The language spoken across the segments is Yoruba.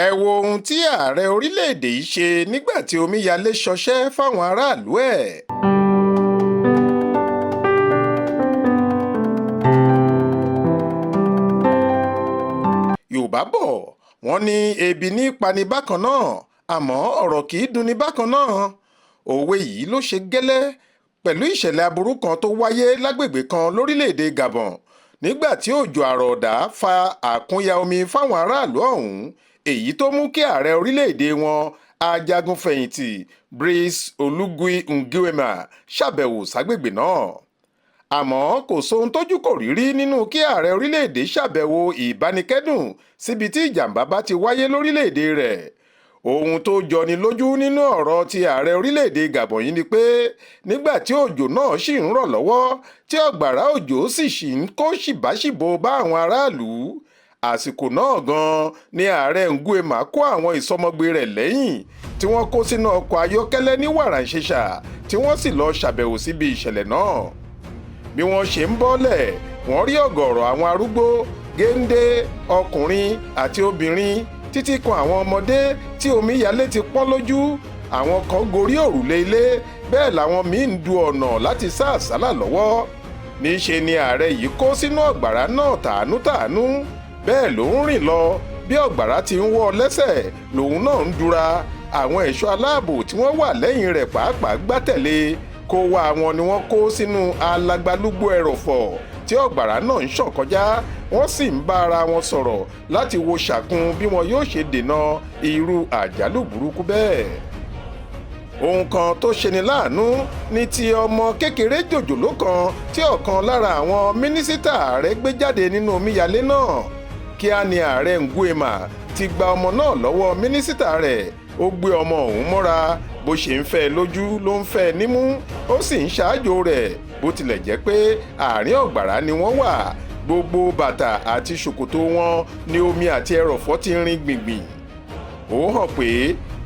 Ẹ wo ohun tí ààrẹ orílẹ̀-èdè yìí ṣe nígbà tí omíyalé ṣọṣẹ́ fáwọn aráàlú ẹ̀. Yorùbá bọ̀, wọ́n ní ebi ní í pani bákan náà, àmọ́ ọ̀rọ̀ kì í dunni bákan náà. Òwe yìí ló ṣe gẹ́lẹ́ pẹ̀lú ìṣẹ̀lẹ̀ aburú kan tó wáyé lágbègbè kan lórílẹ̀-èdè Gabon nígbà tí òjò àrọ̀ọ̀dá fa àkúnya omi fáwọn aráàlú ọ̀hún, èyí tó mú kí ààrẹ orílẹ̀-èdè wọn, ajagun-fẹ̀yìntì Brice Oligui Nguema, ṣàbẹ̀wò ságbègbè náà. Àmọ́ kò sóhun tójú kò rí rí nínú kí ààrẹ orílẹ̀-èdè ṣàbẹ̀wò ìbánikẹ́dùn síbi tí ìjàm̀bá bá ti wáyé lórílẹ̀-èdè rẹ̀. Ohun tó jọni lójú nínú ọ̀rọ̀ ti ààrẹ orílẹ̀-èdè Gabon yìí ni pé nígbà tí òjò náà ṣì ń rọ̀ lọ́wọ́, tí ọ̀gbàrá òjò sì ṣì ń kó ṣìbáṣìbò bá àwọn aráàlú, àsìkò náà gan-an ni ààrẹ Nguema kó àwọn ìsọmọgbé rẹ̀ lẹ́yìn tí wọ́n kó sínú ọkọ̀ ayọ́kẹ́lẹ́ ní wàràǹṣeṣà, tí wọ́n sì lọ́ọ́ ṣàbẹ̀wò síbi ìṣẹ̀lẹ̀ náà. Bí wọ́n ṣe ń bọ́lẹ̀, wọ́n rí ọ̀gọ̀ọ̀rọ̀ àwọn arúgbó, géńdé ọkùnrin àti obìnrin, títí kan àwọn ọmọdé tí omíyalé ti pọ́n lójú. Àwọn kan gorí òrùlé ilé, bẹ́ẹ̀ làwọn míín ń du ọ̀nà láti sá àsálà lọ́wọ́. Níṣe ni ààrẹ yìí kó sínú ọ̀gbàrá náà tàánútàánú, bẹ́ẹ̀ ló ń rìn lọ. Bí ọ̀gbàrá ti ń wọ́ lẹ́sẹ̀ lòun náà ń dura. Àwọn ẹ̀ṣọ́ aláàbò tí wọ́n wà lẹ́yìn rẹ̀ pàápàá gbátẹ̀lé kó wá wọn ni wọ́n kó sínú alagbalúgbú ẹrọ̀fọ̀ tí ọ̀gbàrá náà ń ṣàn kọjá. Wọ́n sì ń bá ara wọn sọ̀rọ̀ láti wo ṣàkun bí wọn yóò ṣe dènà irú àjálù burúkú bẹ́ẹ̀. Ohun kan tó ṣeni láàánú ní ti ọmọ kékeré jòjòló kan tí ọ̀kan lára àwọn mínísítà ààrẹ gbé jáde nínú omíyalé náà. Kíá ni ààrẹ Nguema ti gba ọmọ náà lọ́wọ́ mínísítà rẹ̀. Ó gbé ọmọ ọ̀hún mọ́ra, bó ṣe ń fẹ́ lójú ló ń fẹ́ nímú, ó sì ń ṣáájò rẹ̀. Bó tilẹ̀ jẹ́ pé àárín ọ̀gbàrá ni wọ́n wà, gbogbo bàtà àti ṣòkòtò wọn ni omi àti ẹrọ̀fọ̀ ti rin gbìngbìn. Ó hàn pé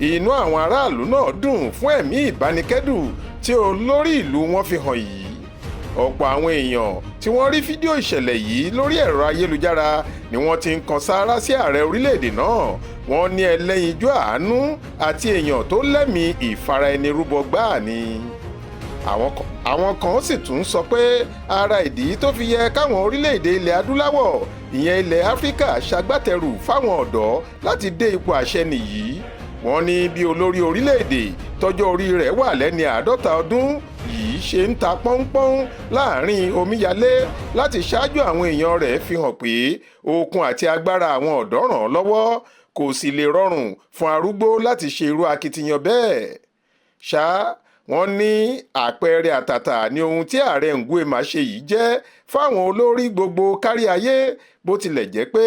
inú àwọn aráàlú náà dùn fún ẹ̀mí ìbánikẹ́dùn tí olórí ìlú wọn fi hàn yìí. Ọ̀pọ̀ àwọn èèyàn tí wọ́n rí fídíò ìṣẹ̀lẹ̀ yìí lórí ẹ̀rọ ayélujára ni wọ́n ti ń kan sáárá sí ààrẹ orílẹ̀-èdè náà. Wọ́n ní ẹlẹ́yinjú àánú àti èèyàn tó lẹ́mìí ìfara ẹni rúbọ gbáà ni. Àwọn kan sì tún sọ pé ara ìdí tó fi yẹ káwọn orílẹ̀-èdè ilẹ̀ adúláwọ̀, ìyẹn ilẹ̀ Áfíríkà, ṣagbátẹrù fáwọn ọ̀dọ́ láti dé ipò àṣẹ nìyí. Wọ́n ní bí olórí orílẹ̀-èdè tọ́jọ́ orí rẹ̀ wà lẹ́ni 50 ọdún yìí ṣe ń ta pọ́npọ́n láàrin omíyalé láti ṣáájú àwọn èèyàn rẹ̀ fi hàn pé okun àti agbára àwọn ọ̀dọ́ ràn án lọ́wọ́. Kò sì lè rọrùn fún arúgbó láti ṣe irú akitiyan bẹ́ẹ̀. Ṣá wọ́n ní àpẹẹrẹ àtàtà ni ohun tí ààrẹ Nguema ṣe yìí jẹ́ fáwọn olórí gbogbo kárí ayé. Bó tilẹ̀ jẹ́ pé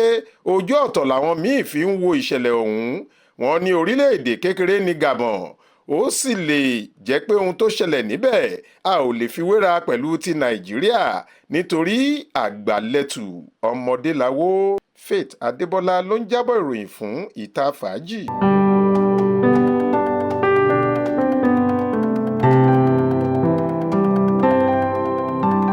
ojú ọ̀tọ̀ làwọn míín fi ń wo ìṣẹ̀lẹ̀ ọ̀hún, wọ́n ní orílẹ̀-èdè kékeré ní Gabon, ó sì lè jẹ́ pé ohun tó ṣẹlẹ̀ níbẹ̀ a ò lè fi wéra pẹ̀lú ti Nàìjíríà, nítorí àgbàlẹ̀tù ọmọdé lawó. Faith Adébọlá ló ń jábọ̀ ìròyìn fún Ìta Fàájì.